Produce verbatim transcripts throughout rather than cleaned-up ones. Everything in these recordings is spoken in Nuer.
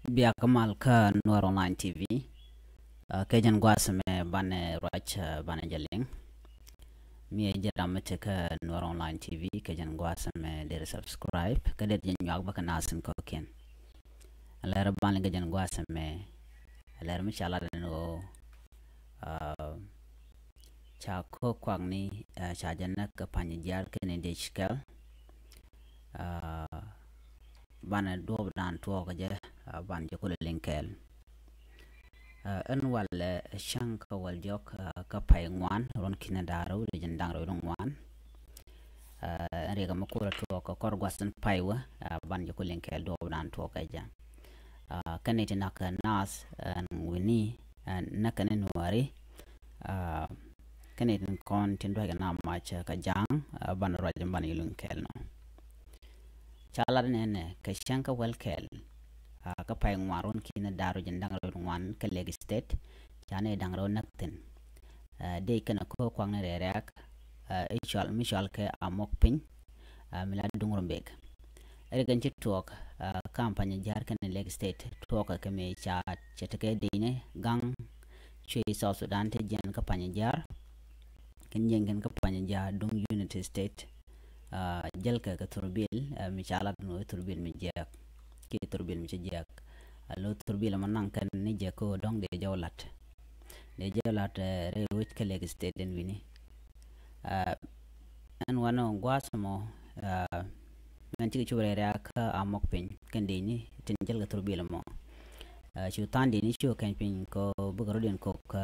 Bia kä mal kä Nuɛr Online T V. Kɛ jɛn gua̱a̱th mɛ banɛ ruac, banɛ jɛ liŋ. Mi ɛ ji̱ ram mi te kä Nuɛr Online T V, kɛ jɛn gua̱a̱th mɛ deri subscribe kɛ deri jɛ nyuak bä kɛ nasin kɔkiɛn. Lɛr ban liŋ kɛ jɛn gua̱a̱th mɛ, lɛr mi ca lat ni ɣöö ca kɔ kuakni ca jɛ näk kɛ Pany Jiar kɛnɛ dec kɛl. Banɛ duɔɔp dan tuɔɔk jɛ, ban jɛ kulɛ liŋ kɛɛl. Ɛn walɛ cäŋ kä wäl jɔk kä pay ŋuan, ruɔn kinɛ da̱ŋ rɛw dec da̱ŋ rɛw ŋuan. Ɛn riɛk mi kulɛ tuɔɔk kä kɔr gua̱th in pay wä, ban jɛ kulɛ liŋ kɛɛl duɔɔp dan tuɔɔk jɛ. Kɛnɛ ti nak naath ɛn wi̱ni, ɛn näk kɛnɛ Nuääri. Kɛnɛ tin kɔn tin duac kɛ na mac kä Ja̱a̱ŋ, banɛ ruac in banɛ yɛ liŋ kɛɛl nɔ. Ca lat nɛnɛ kɛ cäŋ kä wäl kɛl kä pay ŋuan, ruɔn kinɛ da̱ŋ rɛw dec da̱ŋ rɛw ŋuan kä Lake State. Ca nɛ da̱ŋ rɛw näk thi̱n. Dec kɛnɛ kɔ kuakni rɛɛrɛk i̱ cɔal mi cɔal kɛ Amɔk Piny, mi la duŋ Rumbek. Ri kɛn ci tuɔɔk kä Pany Jiar kɛnɛ Lake State, tuɔɔk kɛ mi ca cɛ tekɛ dec ni gaŋ cuɛ i̱ South Sudan te jiɛn kä Pany Jiar. Kɛn jiɛn kɛn kä Pany Jiar duŋ Unity State. Jäl kɛ kɛ thurbil mi ca lat ni wä thurbil mi jiɛk, ki thurbil mi ci jiɛk. Lo thurbil mɔ naŋ kɛn ni jɛ ko dɔŋ dee jɛ wä lat, dee jɛ wä lat rɛy wec kä Lake State in wi̱ni. Ɛn wanɔ gua̱a̱th mɔ mɛn cikɛ cup rɛy rɛ̈ɛ̈k kä Amɔk Piny kɛn dec ni tin jäl kɛ thurbil mɔ. Cu tha̱a̱ŋ dec ni cu kɛny piny kɔ bikɛ rɔ̱diɛn kok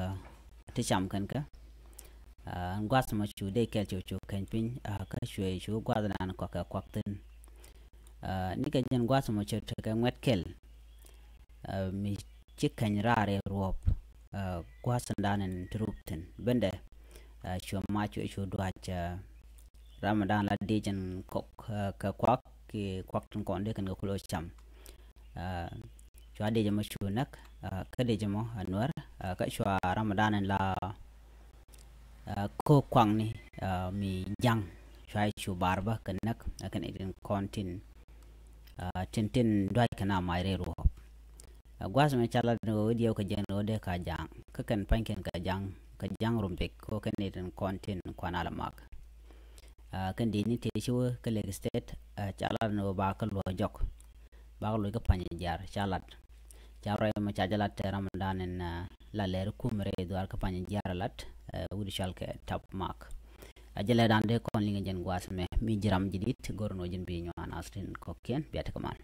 ti cam kɛn kɛ. Ɛn gua̱a̱th mɔ cu dec kɛl cu cu kɛny piny kä cuɛ cu gua̱a̱th nan kɔakɛ kuak thi̱n. Ni kɛ jɛn gua̱a̱th mɔ cu tekɛ ŋuɛt kɛl mi ci kɛny raar rɛy ruɔ̱ɔ̱p. Gua̱a̱th in dan in ti rup thi̱n bendɛ. Cuɛ mac cuɛ cu duac Ramadan la dec in kɔk kɛ kuak ki kuak tin kɔn dee kɛn kɛ kulo cam. Cua dec mɔ cu näk kä dec mɔ a Nuɛr kä cua Ramadan in la kɔ kuakni mi Ja̱ŋ cua cu bar bä kɛ näk kɛn itin kɔn tin tin tin duac kɛ na mac rɛy ruɔ̱ɔ̱p. Gua̱a̱th mɛ ca lat ni wä diɛw kɛ jɛn rɔ dee ka Ja̱ŋ kä kɛn pa̱ny kɛn ka Ja̱ŋ, ka Ja̱ŋ Rumbek kɔ kɛn itin kɔn tin kuan ala mak. Kɛn dec ni tëë ci wä kä Lake State ca lat ni wä ba kä luɔ jɔk, ba kä luɔ kä Pany Jiar ca lat. Ca rɔ mɛ ca jɛ lat tɛ Ramadan in la lɛr kum rɛy dhuar kä Pany Jiar lat wut cɔal kɛ Tap Mak. A jɛ lɛ dan dee kɔn liŋ jɛn gua̱a̱th mɛ mi ji̱ ram ji̱ dit go̱r nɔ jɛn bi nyuan asrin kɔkiɛn bia tekɛ mal.